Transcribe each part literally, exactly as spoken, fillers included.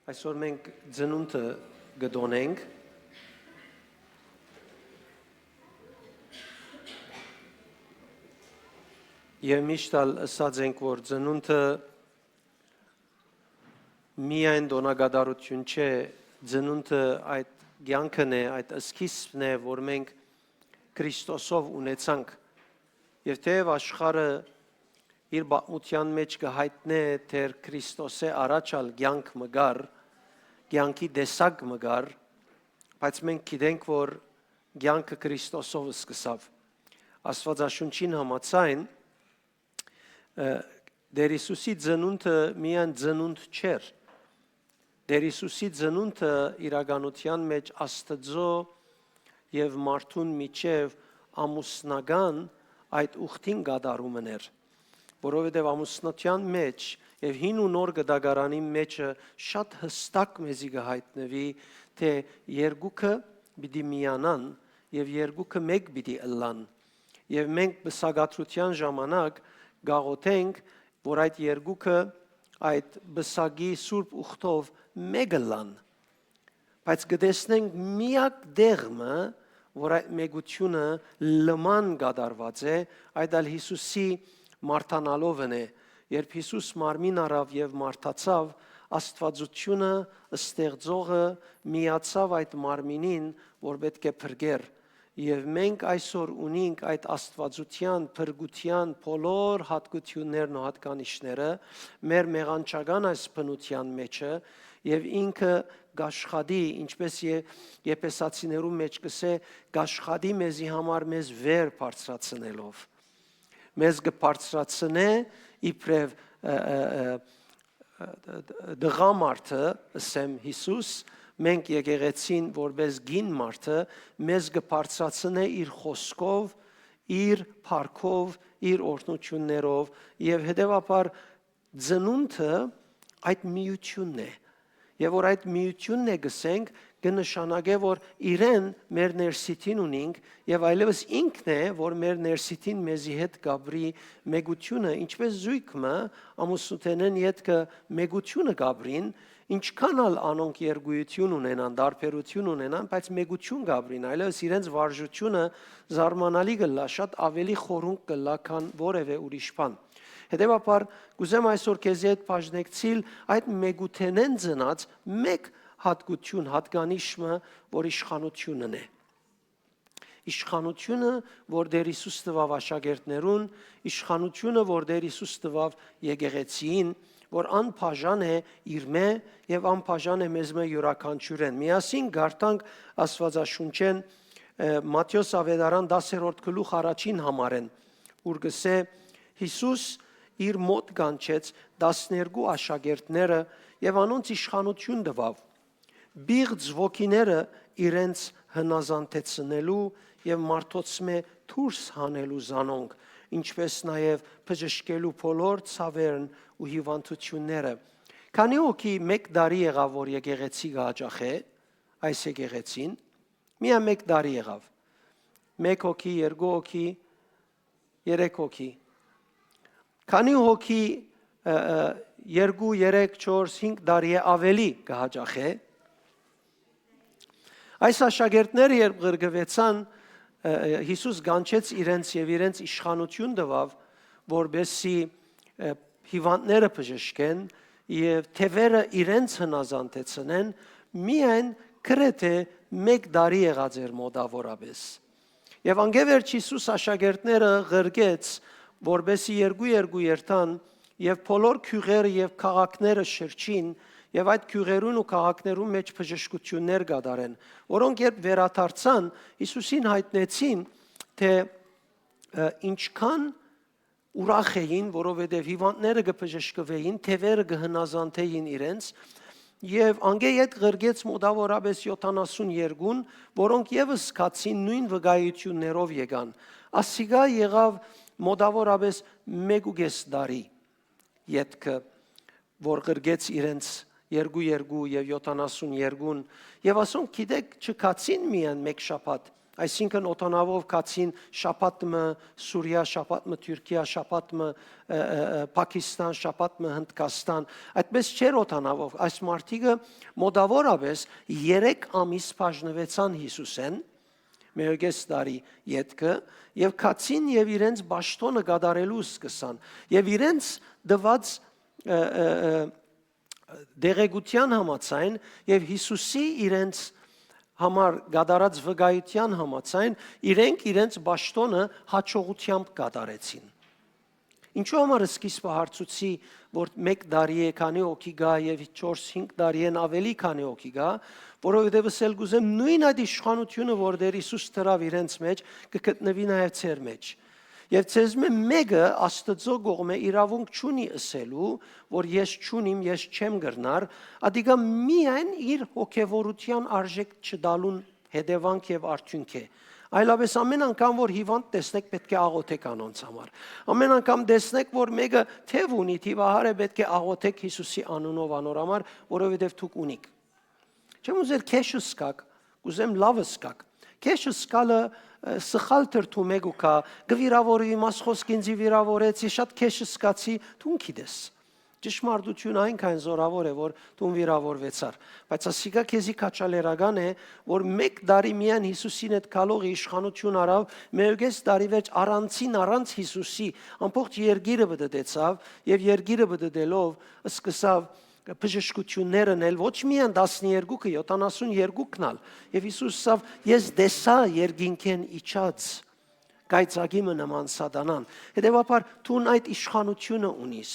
Այսօր մենք ծնունդը կը տոնենք եւ միշտ ալ ըսած ենք, որ ծնունդը միայն տոնակատարութիւն չէ, ծնունդը այդ կեանքն է, այդ սկիզբն է, որ մենք Քրիստոսով ունեցանք։ Եւ թեեւ աշխարհը իր պատմութեան մէջ կը յայտնէ, թէ Քրիստոսէ առաջ ալ կեանք մը կար, կեանքի տեսակ մը կար, բայց մենք գիտենք, որ կեանքը Քրիստոսով սկսաւ։ Աստուածաշունչին համաձայն, ը, Տեր Յիսուսի ծնունդը միայն ծնունդ չէր։ Տեր Յիսուսի ծնունդը իրականութեան մէջ Աստուծոյ եւ մարդուն միջեւ ամուսնական այդ ուխտին կատարումն էր, որովհետեւ ամուսնութեան մէջ եւ հին ու նոր կտակարանի մէջը շատ յստակ մեզի կը յայտնուի, թէ երկուքը պիտի միանան եւ երկուքը մէկ պիտի ըլլան։ Եւ մենք պսակադրութեան ժամանակ կաղոթենք, որ այդ երկուքը այդ պսակի սուրբ ուխտով մէկ ըլլան։ Բայց կը տեսնենք միակ տեղ մը, որ այդ մէկութիւնը լման կատարուած է, այդ ալ Յիսուսի մարդանալովն է։ Երբ Յիսուս մարմին առաւ եւ մարդացաւ, Աստուածութիւնը, ստեղծողը, միացաւ այդ մարմինին, որ պէտք է փրկեր։ Եւ մենք այսօր ունինք այդ Աստուածութեան, փրկութեան բոլոր յատկութիւններն ու յատկանիշները մեր մեղանչական այս բնութեան մէջը, եւ ինքը կաշխատի, ինչպէս Ե-, Եփեսացիներուն մէջ կ'ըսէ, կաշխատի մեզի համար մեզ վեր բարձրացնելով։ Մեզ կը բարձրացնէ իբրեւ, ը, ը, ը, ը, տղամարդը, ըսեմ Յիսուս, մենք եկեղեցին որպէս կին մարդը, մեզ կը բարձրացնէ իր խօսքով, իր փառքով, իր օրհնութիւններով եւ հետեւաբար ծնունդը այդ միութիւնն է։ Եւ որ այդ միութիւնն է, կ'ըսենք, կը նշանակէ, որ իրեն մեր ներսիդին ունինք եւ այլեւս ինքն է, որ մեր ներսիդին մեզի հետ կապրի մէկութիւնը, ինչպէս զոյգ մը ամուսնութենէն ետքը մէկութիւնը կապրին, ինչքան ալ անոնք երկուիութիւն ունենան, տարբերութիւն ունենան, բայց մէկութիւն կապրին, այլեւս իրենց վարժութիւնը զարմանալի կ'ըլլայ, շատ աւելի խորունկ կ'ըլլայ, քան որեւէ ուրիշ բան։ Հետեւաբար, կ'ուզեմ այսօր քեզի հետ բաժնեկցիլ այդ մէկութենէն ծնած մէկ յատկութիւն, յատկանիշ մը, որ իշխանութիւնն է։ Իշխանութիւնը, որ Տեր Յիսուս տուաւ աշակերտներուն, իշխանութիւնը, որ Տեր Յիսուս տուաւ եկեղեցիին, որ անբաժան է իրմէ եւ անբաժան է մեզմէ իւրաքանչիւրէն։ Միասին կարդանք Աստուածաշունչէն, ը, Մատթէոս Աւետարան դասերորդ գլուխ առաջին համարէն, ուր կ'ըսէ. «Յիսուս իր մօտ կանչեց տասներկու աշակերտները եւ անոնց իշխանութիւն տուաւ, պիղծ ոգիները իրենց հնազանդեցնելու եւ մարդոցմէ դուրս հանելու զանոնք, ինչպէս նաեւ բժշկելու բոլոր ցաւերն ու հիւանդութիւնները»։ Քանի՞ հոգի մէկ տարի եղաւ, որ եկեղեցի կը յաճախէ, այս եկեղեցին։ Միայն մէկ տարի եղաւ։ Մէկ հոգի, երկու հոգի, երեք հոգի։ Քանի՞ հոգի, ը, ը, երկու, երեք, չորս, հինգ տարի է, աւելի կը յաճախէ։ Այս աշակերտները, երբ ղրկուեցան, ը, ը, Յիսուս կանչեց իրենց եւ իրենց իշխանութիւն տուաւ, որպէսզի, ը, հիւանդները բժշկեն եւ թեւերը իրենց հնազանդեցնեն, միայն գրեթէ մէկ տարի եղած էր մօտաւորապէս։ Եւ անկէ վերջ Յիսուս աշակերտները ղրկեց, որպէսզի երկու-երկու երթան եւ բոլոր գիւղերը եւ քաղաքները շրջին եւ այդ գիւղերուն ու քաղաքներուն մէջ բժշկութիւններ կատարեն, որոնք երբ վերադարձան, Յիսուսին յայտնեցին, թէ, ը, ինչքան ուրախ էին, որովհետեւ հիւանդները կը բժշկուէին, թեւերը կը հնազանդէին իրենց, եւ անկէ յետ ղրկեց մօտաւորապէս յոթանասուն երկուն, որոնք եւս գացին նոյն վկայութիւններով եկան։ Ասիկա եղաւ մօտաւորապէս մէկ ու կէս տարի ետքը, որ ղրկեց իրենց երկու-երկու եւ յոթանասուն երկուն, եւ ասոնք, գիտէք, չգացին միայն մէկ շաբաթ, Այսինքն օտանաւով գացին շաբաթ մը Սուրիա, շաբաթ մը Թուրքիա, շաբաթ մը, ը, ը, ը, Փակիստան, շաբաթ մը Հնդկաստան։ Այդպես չէր օտանաւով։ Այս մարդիկը մոտաւորապէս երեք ամիս բաժնուեցան Յիսուսէն, մէկէս տարի ետքը, եւ գացին եւ իրենց պաշտօնը կատարելու սկսան։ Եւ իրենց տուած, ը, ը, ը, տեղեկութեան համաձայն եւ Յիսուսի իրենց համար կատարած վկայութեան համաձայն, իրենք իրենց պաշտօնը յաջողութեամբ կատարեցին։ Ինչու համար սկիզբը հարցուցի, որ մէկ տարի է, քանի հոգի գայ եւ չորս հինգ տարի են, ավելի քանի հոգի գայ, որովհետեւ ըսել կ'ուզեմ, նոյն այդ իշխանութիւնը, որ Տէր Յիսուս դրաւ իրենց մէջ, կը գտնուի նաեւ ձեր մէջ։ Եւ ձեզմէ մէկը Աստուծոյ կողմէ իրաւունք չունի ըսելու, որ ես չունիմ, ես չեմ կրնար, ատիկա միայն իր հոգեւորութեան արժէք չտալուն հետեւանք եւ արդիւնք է։ Այլապէս ամէն անգամ, որ հիվանդ տեսնէք, պէտք է աղօթէք անոնց համար։ Ամէն անգամ տեսնէք, որ մէկը թեւ ունի, թիւահար է, պէտք է աղօթէք Յիսուսի անունով անոր համար, որովհետեւ դուք ունիք։ Չեմ ուզեր քեշ զգաք, կ'ուզեմ լաւ զգաք։ Քեշ զգալը, ը, սխալ թրթում է ու կայ, կը վիրաւորուի, մաս խօսք ինծի վիրաւորեցի, շատ քեշ զգացի, դուն գիտես։ Ճշմարտությունը այնքան զօրաւոր է, որ դուն վիրաւորուեցար։ Բայց ասիկա քեզի քաջալերական է, որ մէկ տարի միայն Յիսուսին հետ քալող իշխանութիւն առաւ, մէկէս տարի վերջ առանցին առանց Յիսուսի ամբողջ երկիրը պտտեցաւ եւ երկիրը պտտելով սկսաւ բժշկութիւններ ընել, ոչ միայն տասներկուքը, յոթանասուն երկուքն ալ։ Եւ Յիսուս ասաւ. «Ես տեսայ երկինքէն իջած կայծակի մը նման Սատանան»։ Հետեւաբար, դուն այդ իշխանութիւնը ունիս։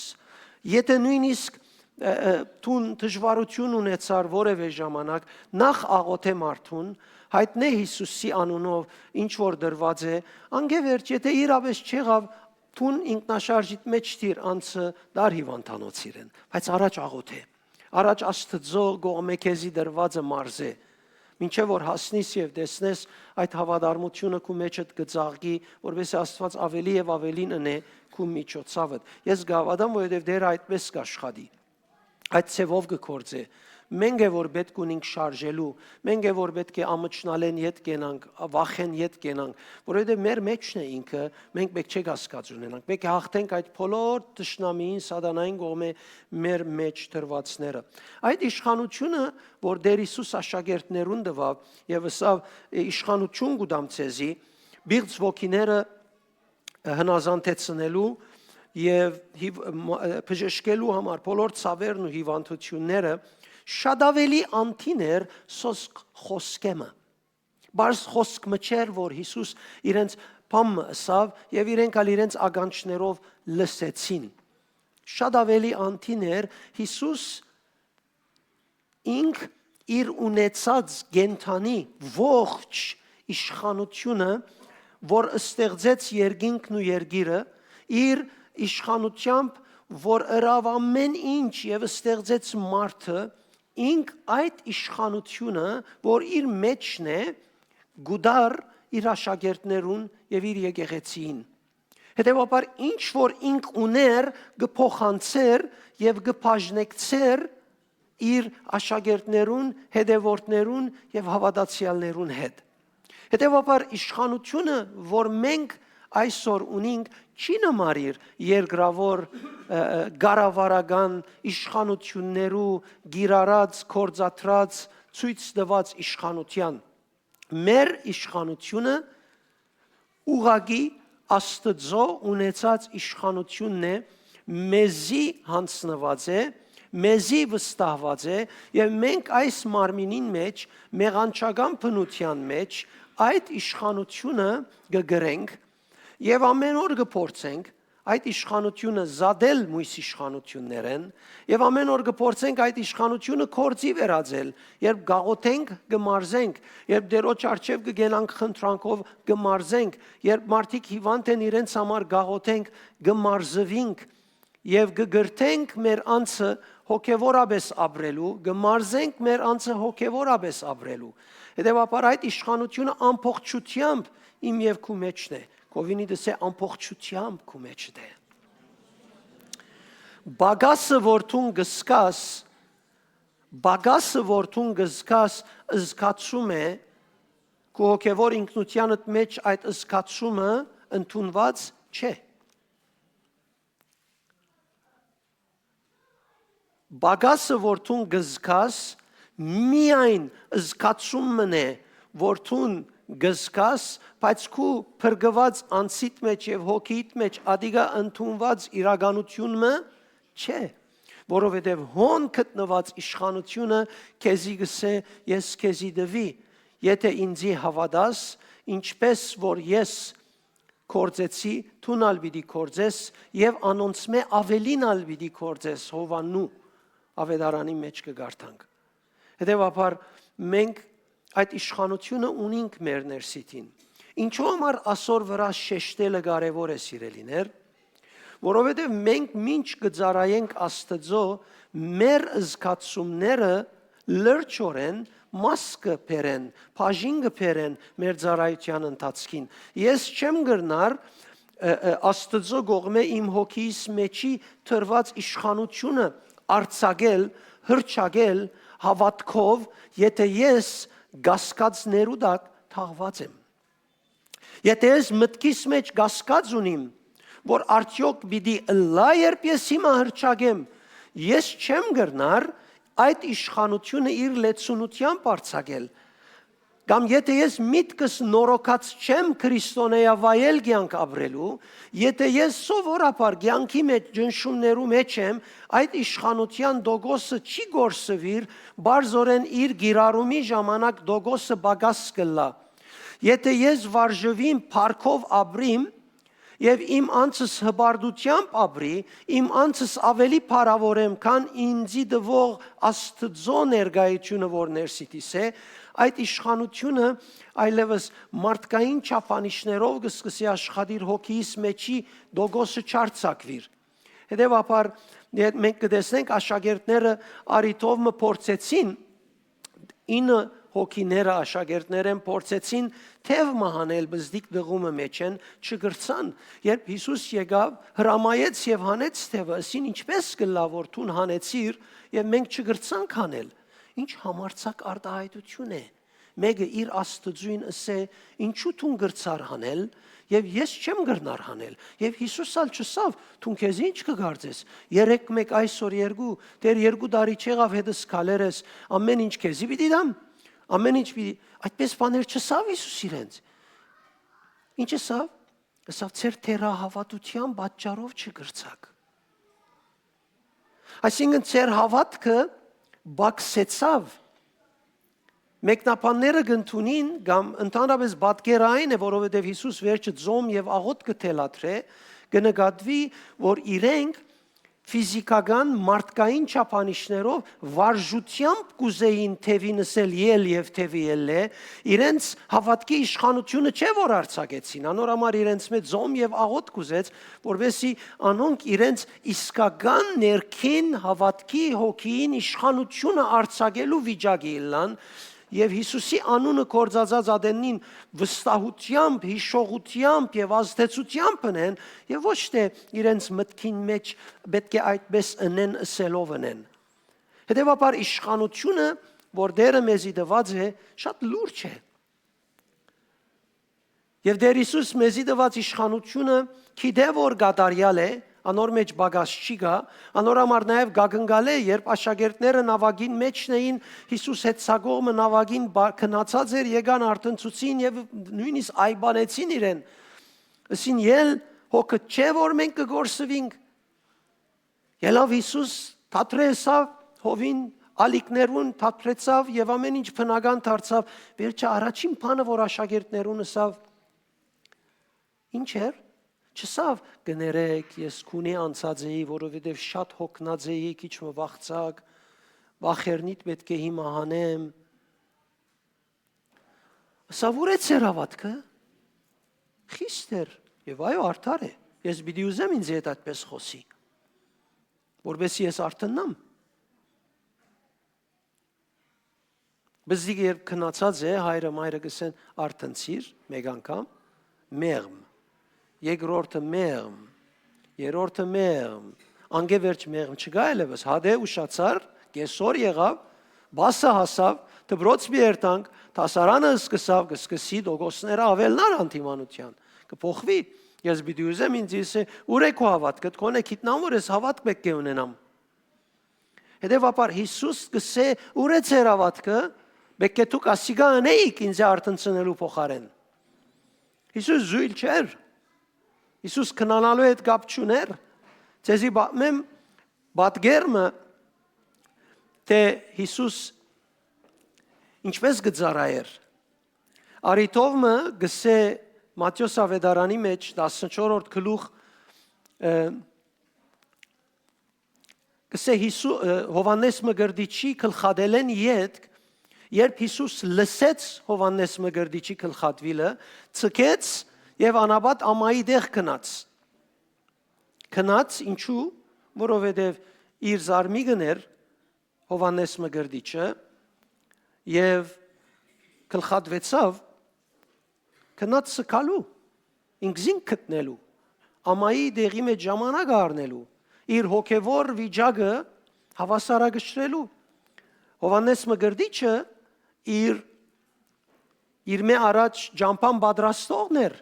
Եթէ նոյնիսկ, ը, ը, դուն դժուարութիւն ունեցար որեւէ ժամանակ, նախ աղօթէ մարդուն, յայտնէ Յիսուսի անունով ինչ որ դրուած է, անկէ վերջ, եթէ իրապէս չեղաւ, դուն ինքնաշարժիդ մէջ դիր անցը դար հիւանդանոց իրեն, բայց առաջ աղօթէ։ Առաջ Աստուծոյ կողմէ քեզի դրուածը մարզէ, մինչեւ որ հասնիս եւ տեսնես այդ հաւատարմութիւնը քու մէջդ կը ծաղկի, որպէս զի Աստուած ավելի եւ ավելին ընէ քու միջոցաւդ։ Ես կհաւատամ, որովհետեւ Տէրը այդպես կ'աշխատի, այդ ձեւով կը գործէ։ Մենք է որ պէտք ունենք շարժելու, մենք է որ պէտք է ամչնալէն ետ կենանք, վախեն ետ կենանք, որովհետեւ մեր մէջն է ինքը, մենք պէտք չէ կասկած ունենանք, պէտք է հաղթենք այդ բոլոր թշնամիին, սատանային կողմէ մեր մէջ դրուածները։ Այդ իշխանութիւնը, որ Տէր Յիսուս աշակերտներուն տուաւ եւ ըսաւ. «Իշխանութիւն կու տամ ձեզի, պիղծ ոգիները հնազանդեցնելու եւ հիվ-, մա-, բժշկելու համար բոլոր ցաւերն ու հիվանդութիւնները», շատ աւելի անդին էր սոսկ խօսքէ մը։ Բարձ խօսք մը չէր, որ Յիսուս իրենց բան մը ըսաւ եւ իրենք ալ իրենց ականջներով լսեցին։ Շատ աւելի անդին էր Յիսուս ինք իր ունեցած կենդանի ողջ իշխանութիւնը, որ ստեղծեց երկինքն ու երկիրը, իր իշխանութեամբ, որ ըրաւ ամէն ինչ եւ ստեղծեց մարդը, ինք այդ իշխանութիւնը, որ իր մէջն է, կուտար իր աշակերտներուն եւ իր եկեղեցիին։ Հետեւաբար, ինչ որ ինք ունէր, կը փոխանցէր եւ կը բաժնեկցէր իր աշակերտներուն, հետեւորդներուն եւ հաւատացեալներուն հետ։ Հետեւաբար, իշխանութիւնը, որ մենք այսօր ունինք, չի նմանիր երկրաւոր, ը, ը, կառավարական իշխանութիւններու կիրառած, գործադրած, ցոյց տուած իշխանութեան։ Մեր իշխանութիւնը ուղղակի Աստուծոյ ունեցած իշխանութիւնն է, մեզի յանձնուած է, մեզի վստահուած է, եւ մենք այս մարմինին մէջ, մեղանչական բնութեան մէջ, այդ իշխանութիւնը կը կրենք եւ ամէն օր կը փորձենք այդ իշխանութիւնը զատել մոյս իշխանութիւններէն, եւ ամէն օր կը փորձենք այդ իշխանութիւնը գործի վերածել, երբ կաղօթենք, կը մարզենք, երբ Տէրոջ առջեւ կը գնանք խնդրանքով, կը մարզենք, երբ մարդիկ հիվանդ են, իրենց համար կաղօթենք, կը մարզուինք եւ կը կրթենք մեր անձը հոգեւորապէս ապրելու, կը մարզենք մեր անձը հոգեւորապէս ապրելու։ Հետեւաբար, այդ իշխանութիւնը ամբողջութեամբ իմ եւ քու մէջն է, կովինի դսե ամբողջութեամբ քու մէջդ է։ Պակասը, որ դուն կը զգաս, պակասը, որ դուն կը զգաս, զգացում է քու հոգեվոր ինքնութեանդ մէջ այդ զգացումը ընդունուած չէ։ Պակասը, որ դուն կը զգաս, միայն զգացում մըն է, որ դուն կը զգաս, բայց քու փրկուած անձիդ մէջ եւ հոգիիդ մէջ ատիկա ընդունուած իրականություն մը չէ, որովհետեւ հոն գտնուած իշխանությունը քեզի կ'ըսէ. «Ես քեզի տուի, եթէ ինծի հաւատաս, ինչպէս որ ես գործեցի, դուն ալ պիտի գործես եւ անոնցմէ աւելին ալ պիտի գործես», Յովհաննու աւետարանի մէջ կը կարդանք։ Հետեւաբար մենք այդ իշխանությունը ունինք մեր ներսիդին։ Ինչո՞ւ համար ասոր վրայ շեշտելը կարեւոր է, սիրելիներ, որովհետեւ մենք մինչ կը ծառայենք Աստծոյ, մեր զգացումները լրջորեն մաս կը բերեն, բաժին կը բերեն մեր ծառայութեան ընթացքին։ Ես չեմ կրնար, ը, ը, Աստծոյ կողմէ իմ հոգիս մէջի տրուած իշխանությունը արձակել, հռչակել հաւատքով, եթէ ես կասկածներու տակ թաղուած եմ։ Եթէ ես մտքիս մէջ կասկած ունիմ, որ արդեօք պիտի ըլլա, երբ ես հիմա հռչակեմ, ես չեմ կրնար այդ իշխանությունը իր լեցունութեամբ արձակել։ Կամ եթէ ես միտքս նորոգած չեմ քրիստոնեայ վայել կեանք ապրելու, եթէ ես սովորաբար կեանքի մէջ, ճնշումներու մէջ եմ, այդ իշխանութեան տոկոսը չի կորսուիր, բարձորեն իր կիրառումի ժամանակ տոկոսը պակաս կ'ըլլայ։ Եթէ ես վարժուիմ, փառքով ապրիմ, եւ իմ անձս հպարտութեամբ ապրի, իմ անձս աւելի փառաւորեմ, քան ինծի տուող Աստուծոյ ներկայությունը, որ ներսիդիս է, այդ իշխանությունը այլեւս մարդկային չափանիշներով կը սկսի աշխատիլ հոգիս մէջի տոկոսը չարձակուիր։ Հետեւաբար, դե, մենք կը տեսնենք, աշակերտները առիթով մը փորձեցին, ինը հոգիները աշակերտներէն փորձեցին թեւ մը հանել բզդիկ դղումը մէջէն, չկրցան։ Երբ Յիսուս եկաւ, հրամայեց եւ հանեց թեւը, ըսին. «Ինչպէս կ'ըլլայ որ դուն հանեցիր եւ մենք չկրցանք հանել»։ Ինչ համարձակ արտայայտություն է։ Մէկը իր Աստուծոյն ըսէ. «Ինչու դուն կրցար հանել, եւ ես չեմ կրնար հանել»։ Եւ Յիսուս ալ չըսաւ. «Դուն քեզի ի՞նչ կը կարծես, երեկ մէկ, այսօր երկու, դեռ երկու տարի չեղաւ հետս քալեր ես, ամէն ինչ քեզի պիտի տամ, ամէն ինչ պիտի»։ Այդպէս բաներ չըսաւ Յիսուս իրենց։ Ինչ ըսաւ։ Ըսաւ. «Ձեր թերահաւատութեան պատճառով չկրցաք»։ Այսինքն՝ ձեր հաւատքը պակսեցաւ։ Մեկնաբանները կ'ընդունին կամ ընդհանրապէս պատկերը այն է, որովհետեւ Յիսուս վերջը ծոմ եւ աղօթք կը թելադրէ, կը նկատուի, որ իրենք ֆիզիքական, մարդկային չափանիշներով վարժութեամբ կ'ուզէին թեւին ըսել. «Ել եւ թեւի ելլէ», իրենց հաւատքի իշխանությունը չէ որ արձակեցին, անոր համար իրենց մէջ ծոմ եւ աղօթք կ'ուզեց, որպէսզի անոնք իրենց իսկական ներքին հաւատքի հոգիին իշխանությունը արձակելու վիճակի ըլլան, եւ Յիսուսի անունը գործածած ատեննին վստահութեամբ, յիշողութեամբ եւ ազդեցութեամբ ընեն, եւ ոչ թէ իրենց մտքին մէջ պէտք է այդպէս ընեն ըսելով ընեն։ Հետեւաբար, իշխանությունը, որ Տէրը մեզի տուած է, շատ լուրջ է։ Եւ Տէր Յիսուս մեզի տուած իշխանությունը գիտէ, որ կատարեալ է, անոր մէջ պակաս չի գայ, անոր համար նաեւ կակնկալէ, երբ աշակերտները նաւակին մէջն էին, Յիսուս հետ սակողմը նաւակին բա-, գնացած էր, եկան, արթնցուցին եւ նոյնիսկ այպանեցին իրեն, ըսին. «Ել հոգդ չէ՞ որ մենք կը կորսուինք»։ Ելաւ Յիսուս, թատրեցաւ հովին, ալիքներուն թատրեցաւ եւ ամէն ինչ բնական դարձաւ։ Վերջը առաջին բանը, որ աշակերտներուն ըսաւ, ինչ էր։ Չըսաւ. «Կներեք, ես քունի անցած էի, որովհետեւ շատ հոգնած էի, քիչ մը վախցաք, վախերնիդ պէտք է հիմա հանեմ»։ Ըսաւ. «Ո՞ւր է ձեր հաւատքը»։ Խիստ էր։ Եւ այո, արդար է։ Ես պիտի ուզեմ ինձ հետ այդպես խօսի, որպեսզի ես արթննամ։ Բզդիկը երբ քնացած է, հայրը, մայրը կ'ըսեն. «Արթնցիր», մէկ անգամ, մեղմ, երկրորդը մեղմ, երրորդը մեղմ, անկէ վերջ մեղմ չկայ այլեւս, հատէ ուշացար, կեսօր եղաւ, Բասը հասաւ, դպրոց մի երթանք, դասարանը սկսաւ, կը սկսի տոկոսները աւելնալ յանդիմանութեան։ Կը փոխուի։ Ես պիտի ուզեմ ինձ ըսէ, ո՞ւր է քու հաւատքդ, քոնէ գիտնամ որ ես հաւատք պէտք է ունենամ։ Հետեւաբար Յիսուս կ'ըսէ, ո՞ւր է ձեր հաւատքը, պէտք է դուք ասիկա ընէիք ինձ արթնցնելու փոխարէն։ Յիսուս զոյլ չէր։ Յիսուս քնանալու հետ կապ չունէր։ Ձեզի պատմեմ պատկեր մը, թէ Յիսուս ինչպէս կը ծառայէր։ Արիթով մը գսէ Մատթէոս աւետարանի մէջ, տասնչորրորդ գլուխ, ը, գսէ Յիսու-, ը, Յովհաննէս Մկրտիչի գլխատելէն ետք, երբ Յիսուս լսեց Յովհաննէս Մկրտիչի գլխատուիլը, ձգեց եւ անապատ ամայի տեղ գնաց։ Գնաց, ինչու՞, որովհետեւ իր զարմիկն էր Յովհաննէս Մկրտիչը եւ գլխատուեցաւ, գնաց սգալու, ինքզինք գտնելու, ամայի տեղի մէջ ժամանակ առնելու, իր հոգեվոր վիճակը հաւասարակշռելու։ Յովհաննէս Մկրտիչը իր, իր մէ առաջ ճամբան պատրաստողն էր,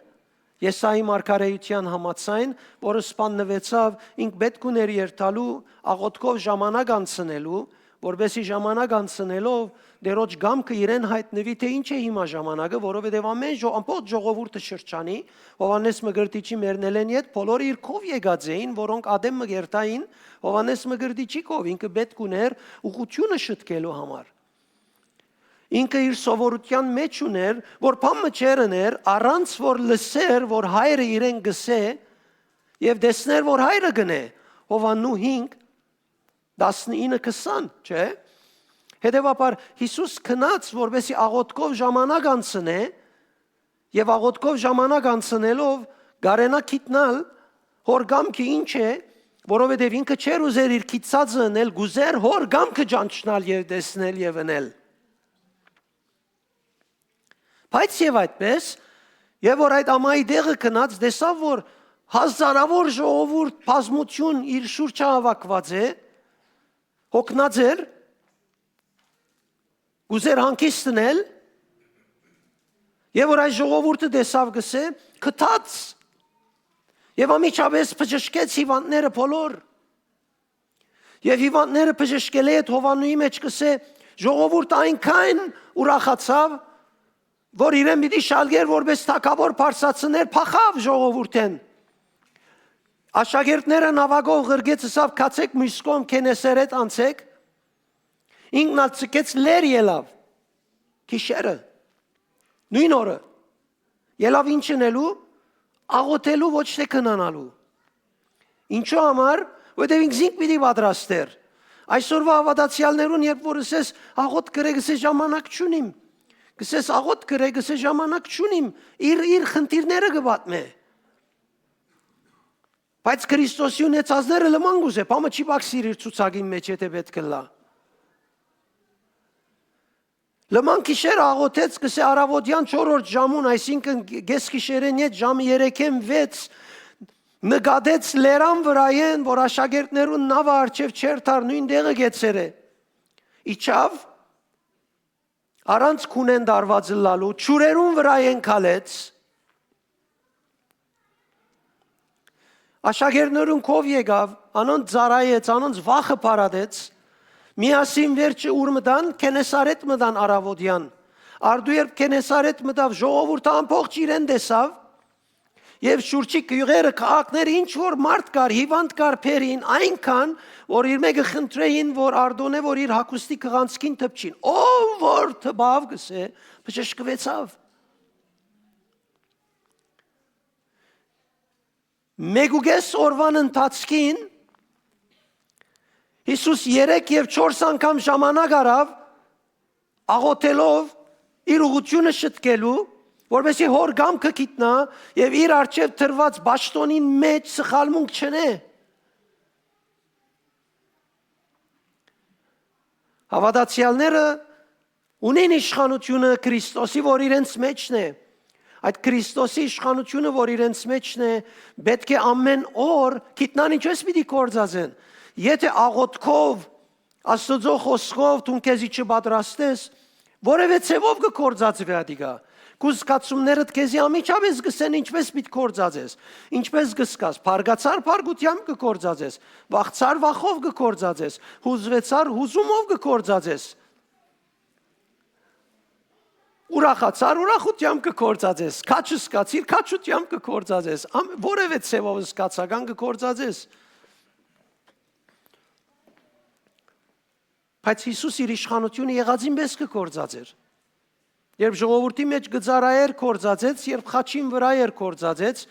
Եսայի մարգարէութեան համաձայն, որ սպաննուեցաւ, ինք պէտք ուներ երթալու, աղօթքով ժամանակ անցնելու, որպէսզի ժամանակ անցնելով Տէրոջ կամքը իրեն յայտնուի, թէ ինչ է հիմա ժամանակը, որովհետեւ ամէն ժո-, ամբողջ ժողովուրդը շրջանի, Յովհաննէս Մկրտիչի մեռնելէն յետ բոլորը իր քով եկած էին, որոնք ատեն մը կ'երթային Յովհաննէս Մկրտիչի քով, ինքը պէտք ուներ ուղղութիւնը շտկելու համար։ Ինքը իր սովորութեան մէջ ունէր, որ բան մը չէր ըներ, առանց որ լսեր, որ հայրը իրեն գսէ եւ տեսներ, որ հայրը կ'ընէ, Յովհաննու հինգ, տասնինը, քսան, չէ՞։ Հետեւաբար Յիսուս գնաց, որպէսզի աղօթքով ժամանակ անցնէ, եւ աղօթքով ժամանակ անցնելով կարենայ գիտնալ հոր կամքը ինչ է, որովհետեւ ինքը չէր ուզեր իր գիտցածը ընել, կ'ուզեր հոր կամքը ճանչնալ եւ տեսնել եւ ընել։ Բայց եւ այդպես, եւ որ այդ ամայի տեղը գնաց, տեսաւ, որ հազարաւոր ժողովուրդ, բազմութիւն իր շուրջը հաւաքուած է, հոգնած էր, կ'ուզեր հանգիստ ընել, եւ որ այս ժողովուրդը տեսաւ, գսէ, գթաց, եւ անմիջապէս բժշկեց հիւանդները բոլոր։ Եւ հիւանդները բժշկելէ հետ Յովհաննուի մէջ գսէ, ժողովուրդը այնքան ուրախացաւ, որ իրեն պիտի շալկեր, որպէս թագաւոր բարձրացներ, փախաւ ժողովուրդէն։ Աշակերտները նաւակով ղրկեց, ըսաւ, «Գացէք մյուս կողմ Քենեսերեթ անցէք»։ Ինքն ալ ձգեց լեռ ելաւ, գիշերը, նոյն օրը։ Ելաւ ինչ ընելու, աղօթելու, ոչ թէ քնանալու։ Ինչու համար, որովհետեւ ինքզինք պիտի պատրաստեր։ Այսօրվա հաւատացեալներուն, երբ որ ըսես, «Աղօթք կրե», գսե, «Ժամանակ չունիմ»։ Գսես, «Աղօթք կրե», գսե, «Ժամանակ չունիմ»։ Իր, իր խնդիրները կը պատմէ։ Բայց Քրիստոսի ունեցածները լման կ'ուզէ, բամը չի բաքսիր իր ցուցակին մէջ, եթե պէտք ըլլայ։ Լման գիշեր աղօթեց, գսե, առաւօտեան չորրորդ ժամուն, այսինքն, կես գիշերէն յետ ժամը երեքէն վեց, նկատեց լերան վրայէն, որ աշակերտներուն նաւը առջեւ չէր դար, նոյն տեղը գեցեր է։ Իջաւ, առանց քունէն դարված ըլլալու, ջուրերուն վրայէն քալեց, աշակերտներուն քով եկաւ, անոնց ծառայեց, անոնց վախը փարատեց, միասին վերջը ուր մտան, Քենեսարեթ մտան առաւօտեան։ Արդու երբ Քենեսարեթ մտաւ, ժողովուրդը ամբողջ իրեն տեսաւ, եւ շուրջի գիւղերը, քաղաքները, ինչ որ մարդ կար, հիվանդ կար, բերին, այնքան, որ իր մէկը խնդրէին, որ Արտոնէ, որ իր հագուստի կղանցքին դպչին։ Ով որ դպաւ, գսէ, բժշկուեցաւ։ Մեկուկես օրուան ընթացքին Յիսուս երեք եւ չորս անգամ ժամանակ առաւ աղօթելով իր ուղղութիւնը շտկելու, որպեսզի հոր կամքը գիտնայ եւ իր առջեւ դրուած պաշտօնին մէջ սխալմունք չընէ։ Հաւատացեալները ունին իշխանութիւնը Քրիստոսի, որ իրենց մէջն է։ Այդ Քրիստոսի իշխանութիւնը, որ իրենց մէջն է, պէտք է ամէն օր գիտնան ինչպես պիտի գործածեն։ Եթե աղոթքով Աստուծոյ խօսքով դուն քեզի չպատրաստես, որեւէ ձեւով կը գործածուի ատիկա։ Քու զգացումներդ քեզի անմիջապէս կ'ըսեն ինչպէս պիտի գործածես, ինչպէս կ'զգաս, բարկացար բարկութեամբ կը գործածես, վախցար վախով կը գործածես, յուզուեցար յուզումով կը գործածես, ուրախացար ուրախութեամբ կը գործածես, քաջ զգացիր քաջութեամբ կը գործածես, ամ-, որեւէ ձեւով զգացական կը գործածես։ Բայց Յիսուս իր իշխանութիւնը եղածին պէս կը գործածէր։ Երբ ժողովուրդի մէջ կը ծառայէր, գործածեց, երբ խաչին վրայ էր, գործածեց,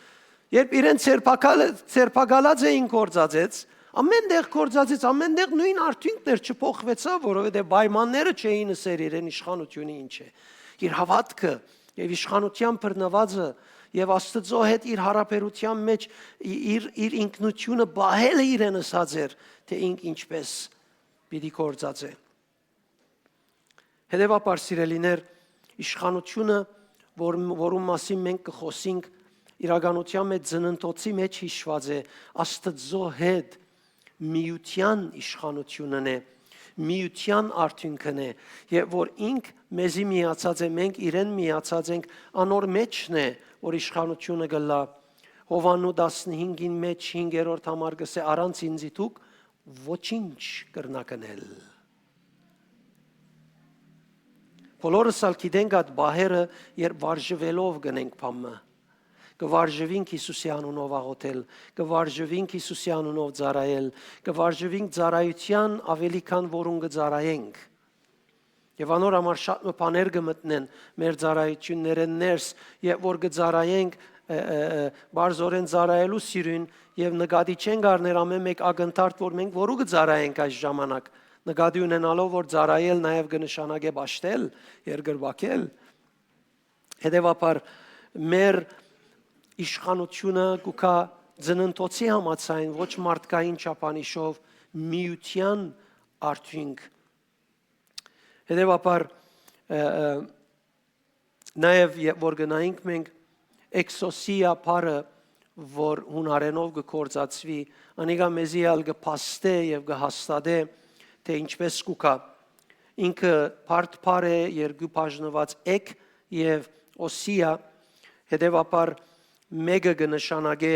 երբ իրեն ձերբակալ-, ձերբակալած էին, գործածեց, ամեն տեղ գործածեց, ամեն տեղ նոյն արդիւնքն էր, չփոխուեցաւ, որովհետեւ պայմանները չէին ըսեր իրեն իշխանութիւնը ինչ է։ Իր հաւատքը եւ իշխանութեան բռնուածը եւ Աստուծոյ հետ իր յարաբերութեան մէջ ի-, իր, իր ինքնութիւնը պահելը իրեն ըսած էր, թէ ինք ինչպէս պիտի գործածէ։ Հետեւաբար, սիրելիներ, իշխանութիւնը, որ, որուն մասին մենք կը խօսինք, իրականութեան մէջ ծննդոցի մէջ յիշուած է, Աստուծոյ հետ միութեան իշխանութիւնն է, միութեան արդիւնքն է, եւ որ ինք մեզի միացած է, մենք իրեն միացած ենք, անոր մէջն է, որ իշխանութիւնը կ'ըլլայ։ Յովհաննու տասնհինգին մէջ հինգերորդ համար կ'ըսէ. «Առանց ինծի դուք ոչինչ կրնաք ընել»։ Բոլորս ալ գիտենք այդ պահերը, երբ վարժուելով կ'ընենք բան մը։ Կը վարժուինք Յիսուսի անունով աղօթել, կը վարժուինք Յիսուսի անունով ծառայել, կը վարժուինք ծառայութեան աւելի քան որուն կը ծառայենք։ Եւ անոր համար շատ մը բաներ կը մտնեն մեր ծառայութիւններէն ներս, եւ որ կը ծառայենք, ը, ը, ը, բարձորեն ծառայելու սիրուն, եւ նկատի չենք առներ ամէն մէկ ակնթարթ, որ մենք որու կը ծառայենք այս ժամանակ, նկատի ունենալով, որ ծառայել նաեւ կը նշանակէ պաշտել, երկրպագել։ Հետեւաբար, մեր իշխանութիւնը կու գայ ծննդոցի համաձայն, ոչ մարդկային չափանիշով, միութեան արդիւնք։ Հետեւաբար, ը, ը, նաեւ ե-, որ գնայինք մենք էքսոսիա բառը, որ յունարէնով կը գործածուի, անիկա մեզի ալ կը փաստէ եւ կը հաստատէ, թէ ինչպէս կու գայ։ Ինքը բարդ բառ է, երկու բաժնուած էք եւ օսիա, հետեւաբար մէկը կը նշանակէ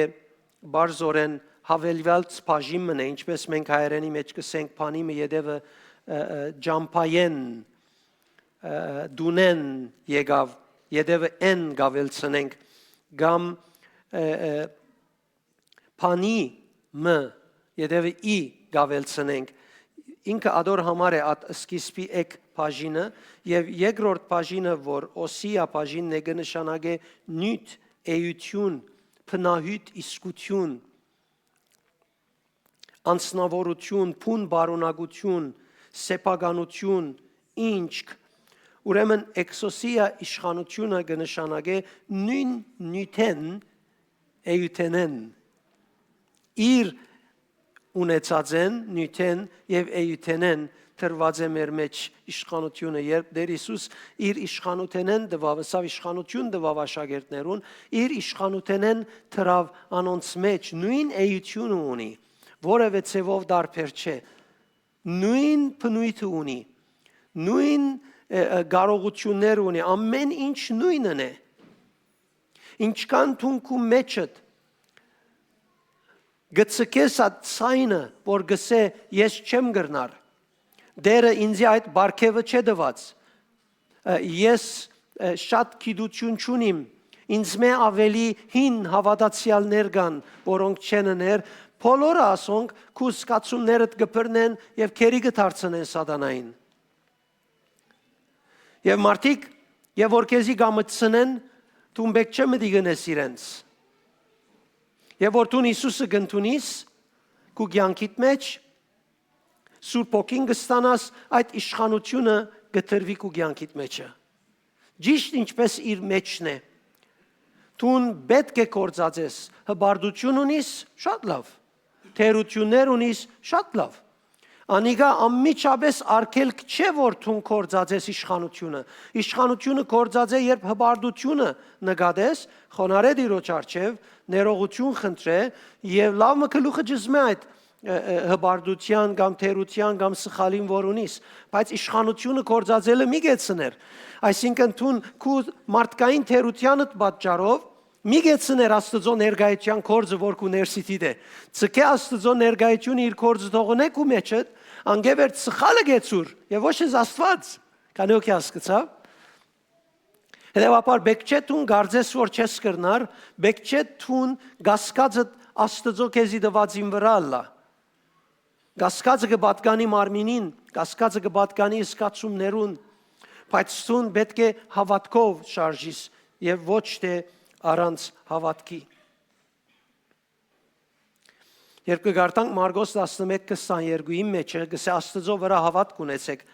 բարձորեն յաւելուած բաժին մը, ինչպէս մենք հայերէնի մէջ կ'ըսենք, բանի մը ետեւը, ը, ը, ճամբայէն, ը, տունէն եկաւ, ետեւը էն կ'աւելցնենք, կամ, ը, ը, բանի մը, ետեւը ի կ'աւելցնենք։ Ինքը ատոր համար է այդ սկիզբի էք բաժինը, եւ երկրորդ բաժինը, որ օսիա բաժինն է, կը նշանակէ նիւթ, էութիւն, բնահիւթ իսկութիւն, անձնաւորութիւն, բուն պարունակութիւն, սեփականութիւն, ինչք։ Ուրեմն էքսոսիա իշխանութիւնը կը նշանակէ նոյն նիւթէն, էութենէն, իր ունեցածէն, նիւթէն եւ էութենէն տրուած է մեր մէջ իշխանութիւնը, երբ Տէր Յիսուս իր իշխանութենէն տուաւ, ըսաւ, իշխանութիւն տուաւ աշակերտներուն, իր իշխանութենէն տրաւ անոնց մէջ, նոյն էութիւնը ունի, որեւէ ձեւով տարբեր չէ, նոյն բնոյթը ունի, նոյն, ը, ը, կարողութիւններ ունի, ամէն ինչ նոյնն է։ Ինչքան դուն քու մէջդ գցկես այդ ցայնը, որ գսէ, «Ես չեմ կրնար, Տէրը ինծի այդ պարգեւը չէ տուած, ը, ես, ը, շատ գիտութիւն չունիմ, ինձմէ աւելի հին հաւատացեալներ կան, որոնք չեն ըներ», բոլորը ասոնք քու զգացումներդ կը բռնեն եւ գերի կը դարձնեն սատանային։ Եւ մարդիկ, եւ որ քեզի կամեցնեն, դուն պէտք չէ մտի գնես իրենց։ Եւ որ դուն Յիսուսը կ'ընդունիս քու կեանքիդ մէջ, Սուրբ Հոգին կը ստանաս, այդ իշխանութիւնը կը տրուի քու կեանքիդ մէջը, ճիշդ ինչպէս իր մէջն է։ Դուն պէտք է գործածես, հպարտութիւն ունիս, շատ լաւ, թերութիւններ ունիս, շատ լաւ։ Անիկա անմիջապէս արգելք չէ, որ դուն գործածես իշխանութիւնը։ Իշխանութիւնը գործած է, երբ հպարտութիւնը նկատես, խոնարհէ Տիրոջ առջեւ, ներողութիւն խնդրէ եւ լաւ մը գլուխը ճզմէ այդ ը, ը, հպարտութեան կամ թերութեան կամ սխալին որ ունիս, բայց իշխանութիւնը գործածելը մի կեցներ։ Այսինքն, դուն քու մարդկային թերութեանդ պատճառով մի կեցներ Աստուծոյ ներկայութեան գործը որ քու ներսիդիդ է։ Ձգէ Աստուծոյ ներկայութիւնը իր գործը թողնէ քու մեջդ, անկէ վեր սխալը կեցուր, եւ ոչ ես Աստուած։ Քանի օքի հասկացաւ։ Հետեւաբար, պէք չէ դուն կարծես որ չես կրնար, պէք չէ դուն կասկածը Աստուծոյ քեզի տուածին վրայ ըլլայ։ Կասկածը կը պատկանի մարմինին, կասկածը կը պատկանի զգացումներուն, բայց դուն պէտք է հաւատքով շարժիս եւ ոչ թէ առանց հաւատքի։ Երբ կը կարդանք Մարկոս տասնմէկ քսաներկուին մէջը, կսէ Աստուծոյ վրայ հաւատք ունեցէք։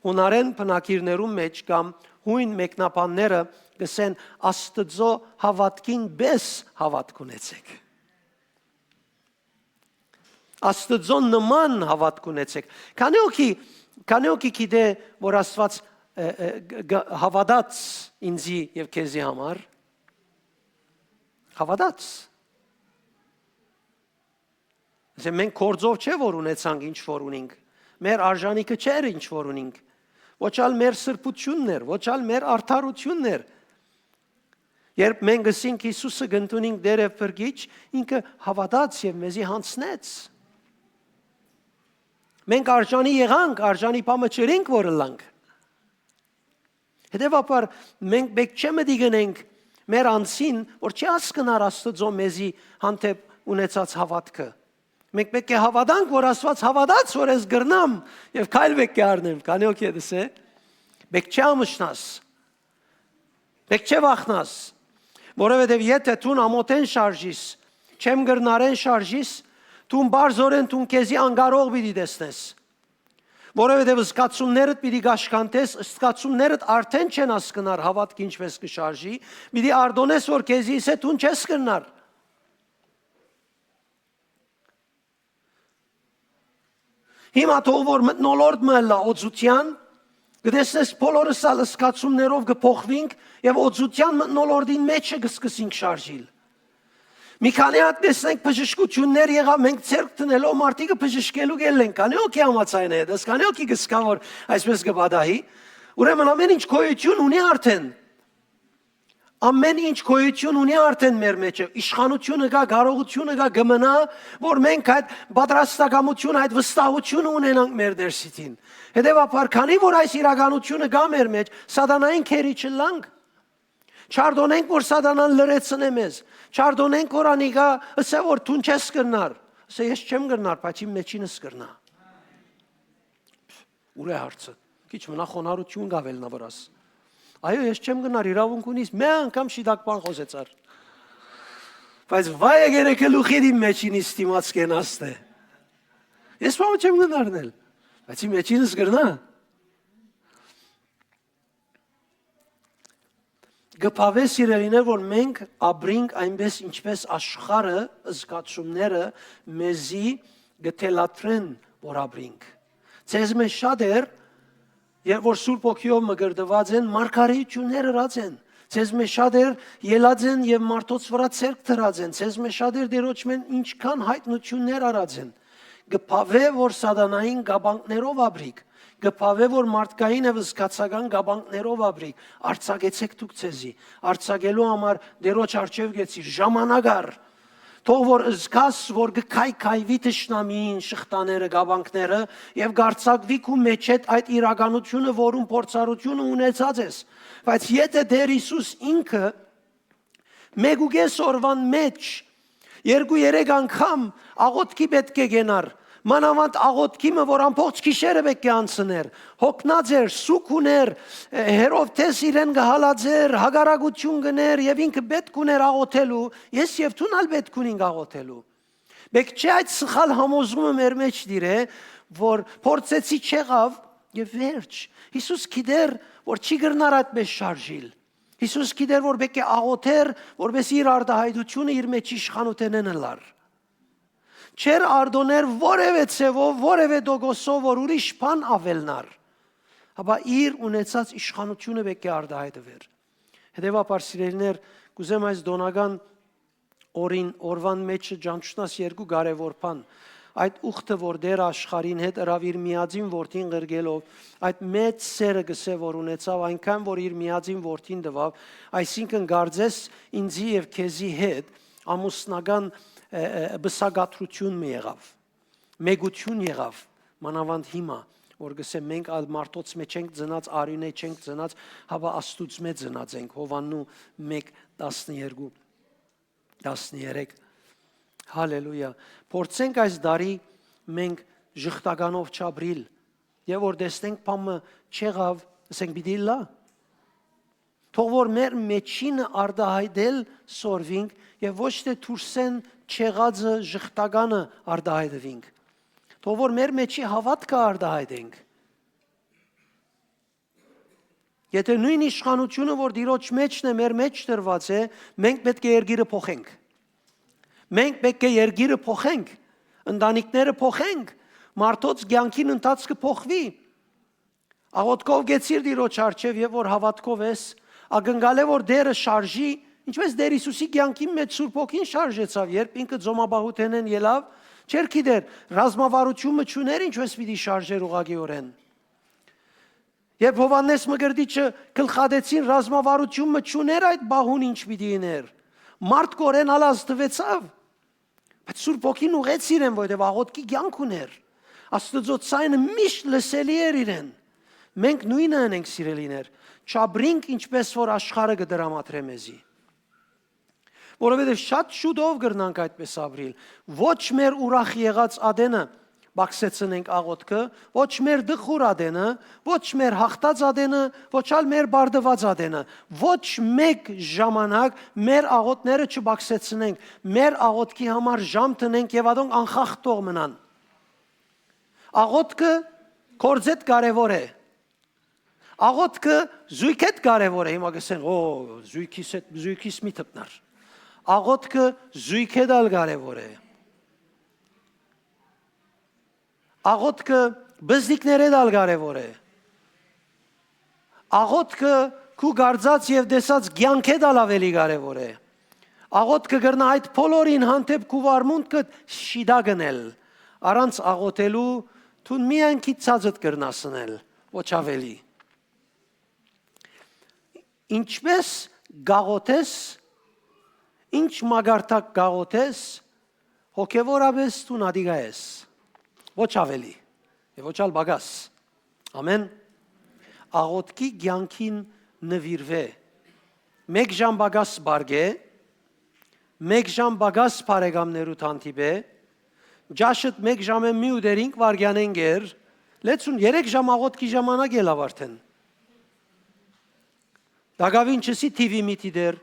Յունարէն բնակիրներուն մէջ կամ յոյն մեկնաբանները կսեն Աստուծոյ հաւատքին պէս հաւատք ունեցէք։ Աստուծոյ նման հաւատք ունեցէք։ Քանի օքի, քանի օքի գիտէ որ Աստուած, ը, ը, գ-, գ-, հաւատաց ինձի եւ քեզի համար։ Հաւատաց։ Ասեմ, մենք գործով չէ որ ունեցանք ինչ որ ունինք։ Մեր արժանիքը չէր ինչ որ ունինք։ Ոչ ալ մեր սրբությունն էր, ոչ ալ մեր արդարությունն էր։ Երբ մենք ըսինք Յիսուսը կ'ընդունինք Տեր եւ Փրկիչ, ինքը հաւատաց եւ մեզի յանձնեց։ Մենք արժանի եղանք, արժանի բամը չըրինք որ ըլլանք։ Հետեւաբար մենք պէք չէ մտի գնենք մեր անձին, որ չի հասկնար Աստուծոյ մեզի հանդէպ ունեցած հաւատքը։ Մենք պէք է հաւատանք, որ Աստուած հաւատաց, որ ես կրնամ եւ քայլ պէք է առնեմ, քանի օքի դսե։ Պէք չէ ամշնաս, պէք չէ վախնաս, որովհետեւ եթե դուն ամոթեն շարժիս, չեմ կրնարեն շարժիս, դուն բարձորեն դուն քեզի անկարող պիտի տեսնես, որովհետեւ զգացումներդ պիտի կաշքանտես, զգացումներդ արդեն չեն հասկնար հաւատքը ինչպես կը շարժի, պիտի արտոնես, որ քեզի ըսէ դուն չես կրնար։ Հիմա թող որ մթնոլորտ մը ըլլայ օծութեան, կտեսնես բոլորս ալ զգացումներով կը փոխուինք եւ օծութեան մթնոլորտին մէջը կսկսինք շարժիլ։ Մի քանի հատ տեսնենք բժշկություններ եղայ, մենք ձեռք դնելով մարդիկը բժշկելու կ'ելլենք, քանի օքի համաձայն է, դες քանի օքի կսկա որ այսպես կը պատահի, ուրեմն ամեն ինչ գոյություն ունի արդեն։ Ամեն ինչ գոյություն ունի արդեն մեր մեջը, իշխանությունը կա, կարողությունը կա, կը մնայ, որ մենք այդ պատրաստակամությունը, այդ վստահությունը ունենանք մեր ներսիդին։ Հետեւաբար, քանի որ այս իրականությունը կա մեր մեջ, սատանային քերի չըլլանք։ Չարտոնենք, որ սատանան լրեցնէ մեզ։ Չարտոնենք, որ անիկա ըսէ, որ դուն չես կրնար։ Ըսէ, ես չեմ կրնար, բայց իմ մեջինս կրնայ։ Ո՞ւր է հարցը։ Քիչ մնա խոնարհություն կ'աւելնայ վրաս։ Այո, ես չեմ կրնար, իրաւունք ունիս, մի անգամ շիտակ բան խօսեցար։ Բայց վայ է գերեքը լուխիդ իմ մեջին իստիմաց կենաս թէ։ Ես բանը չեմ կրնար նել, բայց իմ մեջինս կրնայ։ Կը բաւէ, սիրելիներ, որ մենք ապրինք այնպես, ինչպես աշխարհը, զգացումները մեզի կը թելադրեն, որ ապրինք։ Ձեզմէ շատեր, երբ որ Սուրբ Հոգիով մկրտուած են, մարգարեություններ ըրած են։ Ձեզմէ շատեր ելած են եւ մարդոց վրայ ձեռք դրած են։ Ձեզմէ շատեր Տիրոջմէն ինչքան յայտնություններ արած են։ Կը բաւէ, որ սատանային կապանքներով ապրիք։ Կը բաւէ, որ մարդկային եւ զգացական կապանքներով ապրիք։ Արձակեցէք դուք ձեզի։ Արձակելու համար Տիրոջ առջեւ գեցիր, ժամանակ առ։ Թող որ զգաս, որ կը քայքայուի թշնամիին շղթաները, կապանքները, եւ կ'արձակուի քու մեջդ այդ իրականությունը, որուն փորձառությունը ունեցած ես։ Բայց եթե Տեր Յիսուս ինքը մեկուկես օրուան մէջ երկու-երեք անգամ աղօթքի պէտք է կենար, մանաւանդ աղօթքի մը, որ ամբողջ գիշերը պէտք է անցներ, հոգնած էր, սուգ ունէր, Հերովդէս իրեն կը հալածէր, հակառակություն կ'ընէր եւ ինքը պէտք ունէր աղօթելու, ես եւ դուն ալ պէտք ունինք աղօթելու։ Պէտք չէ այդ սխալ համոզումը մեր մեջ տիրէ, որ փորձեցի, չեղաւ եւ վերջ։ Յիսուս գիտեր, որ չի կրնար այդպես շարժիլ։ Յիսուս գիտեր, որ պէտք է աղօթեր, որպեսզի իր արտայայտությունը իր մեջ իշխանութենէն ըլլար։ Չէր արտոներ որեւէ ձեւով, որեւէ տոկոսով, որ ուրիշ բան աւելնար, հապա իր ունեցած իշխանությունը պէտք է արտայայտուէր։ Հետեւաբար, սիրելիներ, կ'ուզեմ այս տօնական օրին, օրուան մէջը ճանչնաս երկու կարեւոր բան։ Այդ ուխտը, որ Տէրը աշխարհին հետ ըրաւ իր միածին որդին ղրկելով, այդ մեծ սէրը կ'ըսէ, որ ունեցաւ, այնքան որ իր միածին որդին տուաւ, այսինքն կարծես ինծի եւ քեզի հետ ամուսնական, ը, ը, պսակադրութիւն մը եղաւ, մեկութիւն եղաւ, մանաւանդ հիմա, որ կ'ըսեմ, մենք ալ մարդոց մէջ չենք ծնած, արիւնէ չենք ծնած, հապա Աստուծմէ ծնած ենք, Յովհաննու մէկ տասներկու, տասներեք։ Հալելույա։ Փորձենք այս տարի մենք ժխտականով չապրիլ, եւ որ տեսնենք բան մը չեղաւ, ասենք, պիտի ըլլայ։ Թող որ մեր մէջինը արտայայտել սորվինք եւ ոչ թէ դուրսէն չեղածը, ժխտականը արտայայտուինք։ Թող որ մեր մէջի հաւատքը արտայայտենք։ Եթէ նոյն իշխանութիւնը, որ Տիրոջ մէջն է, մեր մէջ տրուած է, մենք պէտք է երկիրը փոխենք։ Մենք պէտք է երկիրը փոխենք, ընտանիքները փոխենք, մարդոց կեանքին ընթացքը փոխուի։ Աղօթքով կեցիր Տիրոջ առջեւ, եւ որ հաւատքով ես, ակնկալէ որ Տէրը շարժի, ինչպէս Տէր Յիսուսի կեանքին մէջ Սուրբ Հոգին շարժեցաւ, երբ ինքը ծոմապահութենէն ելաւ, չէր գիտեր, ռազմավարութիւն մը չունէր, ինչպէս պիտի շարժեր ուղղակիօրէն։ Երբ Յովհաննէս Մկրտիչը գլխատեցին, ռազմավարութիւն մը չունէր այդ պահուն ինչ պիտի ըներ։ Մարդ կորեն ալ ազդուեցաւ, բայց Սուրբ Հոգին ուղղեց իրեն, որովհետեւ աղօթքի կեանք ունէր։ Աստուծոյ ձայնը միշտ լսելի էր իրեն։ Մենք նոյնը ընենք, սիրելիներ, չապրինք ինչպէս որ աշխարհը կը դրամատրէ մեզի։ Որովհետեւ շատ շուտով կրնանք այդպես ապրիլ։ Ոչ մեր ուրախ եղած ատենը պակսեցնենք աղօթքը, ոչ մեր տխուր ատենը, ոչ մեր հաղթած ատենը, ոչ ալ մեր բարդուած ատենը։ Ոչ մէկ ժամանակ մեր աղօթքները չպակսեցնենք, մեր աղօթքի համար ժամ տնենք եւ ատոնք անխախտ թող մնան։ Աղօթքը գործէդ կարեւոր է։ Աղօթքը զոյգէդ կարեւոր է, հիմա կ'ըսեն, «Օ, զոյգիս հետ, զոյգիս մի դպնար»։ Աղօթքը զոյգէդ ալ կարեւոր է։ Աղօթքը բզնիկներէդ ալ կարեւոր է։ Աղօթքը քու կարծած եւ տեսած կեանքէդ ալ աւելի կարեւոր է։ Աղօթքը կրնայ այդ բոլորին հանդէպ քու վարմունքդ շիտակ ընել, առանց աղօթելու դուն միայն քիչ ցածդ կրնաս ընել, ոչ աւելի։ Ինչպէս կաղօթես, ինչ մակարդակ կաղօթես, հոգեւորապէս դուն ատիկա ես, ոչ աւելի եւ ոչ ալ պակաս։ Ամեն։ Աղօթքի կեանքին նուիրուէ։ Մէկ ժամ պակաս պարկէ, մէկ ժամ պակաս բարեկամներուդ հանդիպէ, ճաշդ մէկ ժամէն մի ուտեր, հինգ վայրկեանէն կեր, լեցուն երեք ժամ աղօթքի ժամանակ ելաւ արդեն։ Տակաւին չըսի TV մի դիտեր,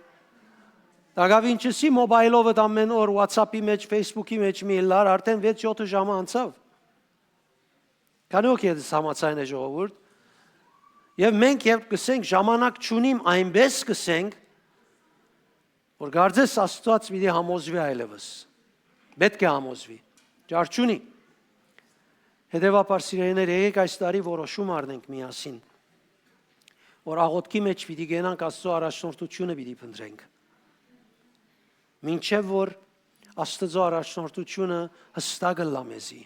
տակաւին չըսի մոբայլովդ ամեն օր WhatsApp-ի մէջ, Facebook-ի մէջ մի ըլլար, արդեն վեց յոթը ժամը անցաւ։ Քանի՞ հոգի հետ համաձայն է, ժողովուրդ։ Եւ մենք երբ կ'ըսենք, «Ժամանակ չունիմ», այնպէս կ'ըսենք, որ կարծես Աստուած պիտի համոզուի այլեւս։ Պէտք է համոզուի։ Ճար չունի։ Հետեւաբար, սիրելիներ, եկեք այս տարի որոշում առնենք միասին, որ աղօթքի մէջ պիտի կենանք, Աստուծոյ առաջնորդութիւնը պիտի փնտրենք։ Մինչեւ որ Աստուծոյ առաջնորդութիւնը յստակ ըլլայ մեզի։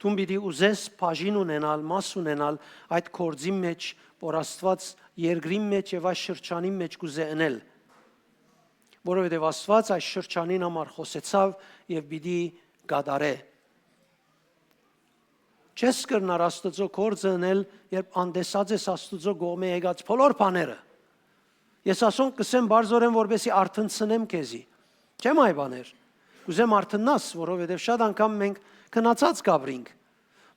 Դուն պիտի ուզես բաժին ունենալ, մաս ունենալ այդ գործին մէջ, որ Աստուած երկրին մէջ եւ այս շրջանին մէջ կ'ուզէ ընել, որովհետեւ Աստուած այս շրջանին համար խօսեցաւ եւ պիտի կատարէ։ Չես կրնար Աստուծոյ գործը ընել, երբ անտեսած ես Աստուծոյ կողմէ եկած բոլոր բաները։ Ես ասոնք կ'ըսեմ բարձորեն, որպեսզի արթնցնեմ քեզի։ Չեմ այ բաներ։ Կ'ուզեմ արթննաս, որովհետեւ շատ անգամ մենք քնացած կ'ապրինք։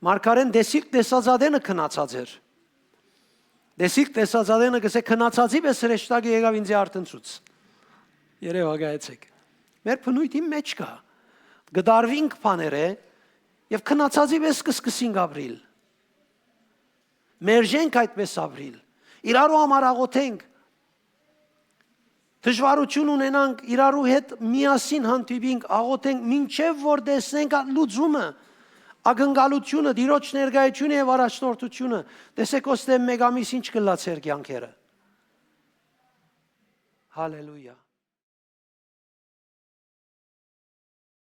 Մարգարէն տեսիլք տեսած ատենը քնացած էր։ Տեսիլք տեսած ատենը կ'ըսէ, քնացածի պէս հրեշտակը եկաւ ինծի արթնցուց։ Երեւակայեցեք։ Մեր բնույթին մէջ կայ։ Կդարուինք բաներէ եւ քնացածի պէս կ'սկսենք ապրիլ։ Մերժենք այդպես ապրիլ։ Իրարու համար աղօթենք։ Դժուարութիւն ունենանք, իրարու հետ միասին հանդիպինք, աղօթենք, մինչեւ որ տեսնենք այդ լուծումը, ակնկալութիւնը, Տիրոջ ներկայությունը եւ առաջնորդությունը։ Տեսեք, ոստէ մէկ ամիս ինչ կ'ըլլայ ձեր կեանքերը։ Հալելույա։